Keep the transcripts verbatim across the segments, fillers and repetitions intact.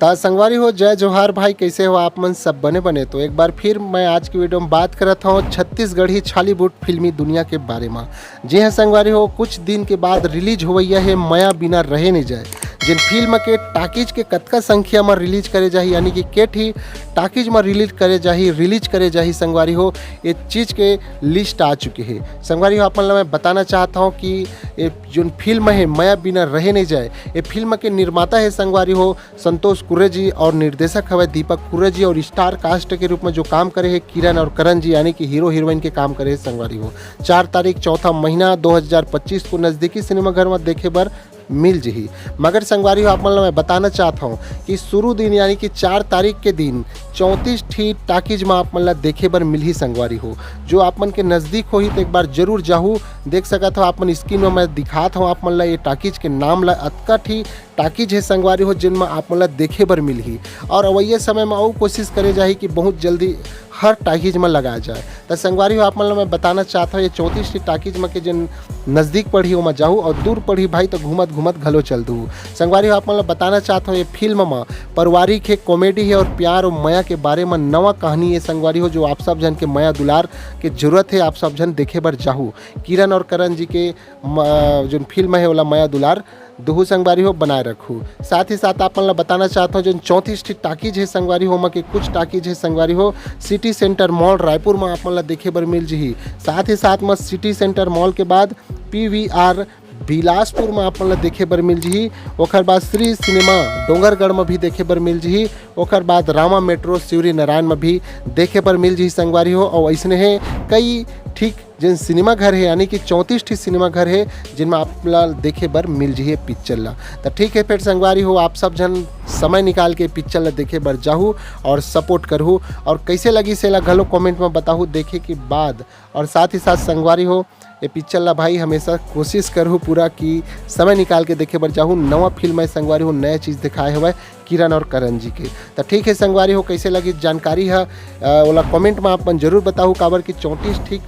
आ, संगवारी हो, जय जोहार भाई, कैसे हो आप मन? सब बने बने? तो एक बार फिर मैं आज की वीडियो में बात करत हूँ छत्तीसगढ़ी छालीवुड फिल्मी दुनिया के बारे में। जी हाँ संगवारी हो, कुछ दिन के बाद रिलीज होवैया है मया बिना रहे नहीं जाए, जिन फिल्म के टाकीज के कतका संख्या में रिलीज करे जाही, यानी कि के ठी टाकीज में रिलीज करे जाही, रिलीज करे जाही संगवारी हो, ये चीज के लिस्ट आ चुकी है। संगवारी हो, आप मन ला मैं बताना चाहता हूँ कि ये जोन फिल्म है मया बिना रहे नहीं जाए, ये फिल्म के निर्माता है संगवारी हो संतोष कुर्रे जी और निर्देशक हवै दीपक कुर्रे जी और स्टार कास्ट के रूप में जो काम करे है किरण और करण जी, यानी कि हीरो हीरोइन के काम करे है संगवारी हो। चार तारीख चौथा महीना दो हज़ार पच्चीस को नजदीकी सिनेमाघर में देखे बर मिल जही। मगर संगवारी हो, आप मन ला मैं बताना चाहत हूँ कि शुरू दिन यानी कि चार तारीख के दिन चौंतीस ठी टाकीज में आप मन ला देखे बर मिलही संगवारी हो। जो आप मन के नजदीक होही तो एक बार जरूर जाहू। देख सकत हो आप मन स्क्रीन में मैं दिखात हूँ आप मन ला ये टाकीज के नाम ला। अतका ठी टाकीज है संगवारी हो जिन में आप मन ला देखे बर मिलही और अवैया समय में अउ कोशिश करे जाही कि बहुत जल्दी हर टाकीज में लगाया जाए। त संगवारी हो, आप मन ला मैं बताना चाहत हूँ ये चौंतीस ठी टाकीज में के जिन नजदीक पड़ही ओमा जाहू और दूर पड़ही भाई तो घूमत घूमत घलो चल दू। संगवारी हो, आप मन ला बताना चाहत हूँ ये फिल्म में पारिवारिक है, कॉमेडी है और प्यार और मया के बारे में नवा कहानी है संगवारी हो, जो आप सब झन के मया दुलार के जरूरत है। आप सब झन देखे बर जाहू। किरण और करण जी के म-, जोन फिल्म है ओला मया दुलार दुहू संगवारी हो बनाए रखू। साथ ही साथ आप मन ला बताना चाहत हूँ जोन चौंतीस ठी टाकीज है संगवारी हो, ओमा के कुछ टाकीज है संगवारी हो सिटी सेंटर मॉल रायपुर में आप मन ला देखे बर मिल जही। साथ ही साथ में सिटी सेंटर मॉल के बाद पीवीआर बिलासपुर में आप मन ला देखे बर मिल जही। ओकर बाद श्री सिनेमा डोंगरगढ़ में भी देखे बर मिल जही। ओकर बाद रामा मेट्रो शिवरी नारायण में भी देखे बर मिल जही संगवारी हो। और ऐसने है कई ठीक जिन सिनेमा घर है, यानी कि चौंतीस ठी सिनेमा घर है जिनमें आप ला देखे बर मिल जही पिक्चर ला। तो ठीक है फिर संगवारी हो, आप सब झन समय निकाल के पिक्चर ला देखे बर जाहू और सपोर्ट करहू। और कैसे लगी सेला घलो कमेंट में बताहू देखे के बाद। और साथ ही साथ संगवारी हो, ये पिक्चर ला भाई हमेशा कोशिश करहू पूरा कि समय निकाल के देखे बर जाहू। नवा फिल्म है संगवारी हो, नया चीज़ दिखाए हवय किरण और करण जी के। तो ठीक है संगवारी हो, कैसे लगी जानकारी है, अ, ओला कमेंट में आप मन जरूर बताहू, काबर कि चौंतीस ठीक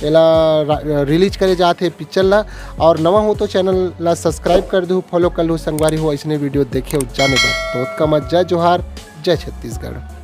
एला रा-, रिलीज करे जात है पिक्चर ला। और नवा हो तो चैनल ला सब्सक्राइब कर दू, फॉलो कर लू संगवारी हो, ऐसने वीडियो देखे अउ जाने बर। तो ओतका मत, जय जोहार, जय छत्तीसगढ़।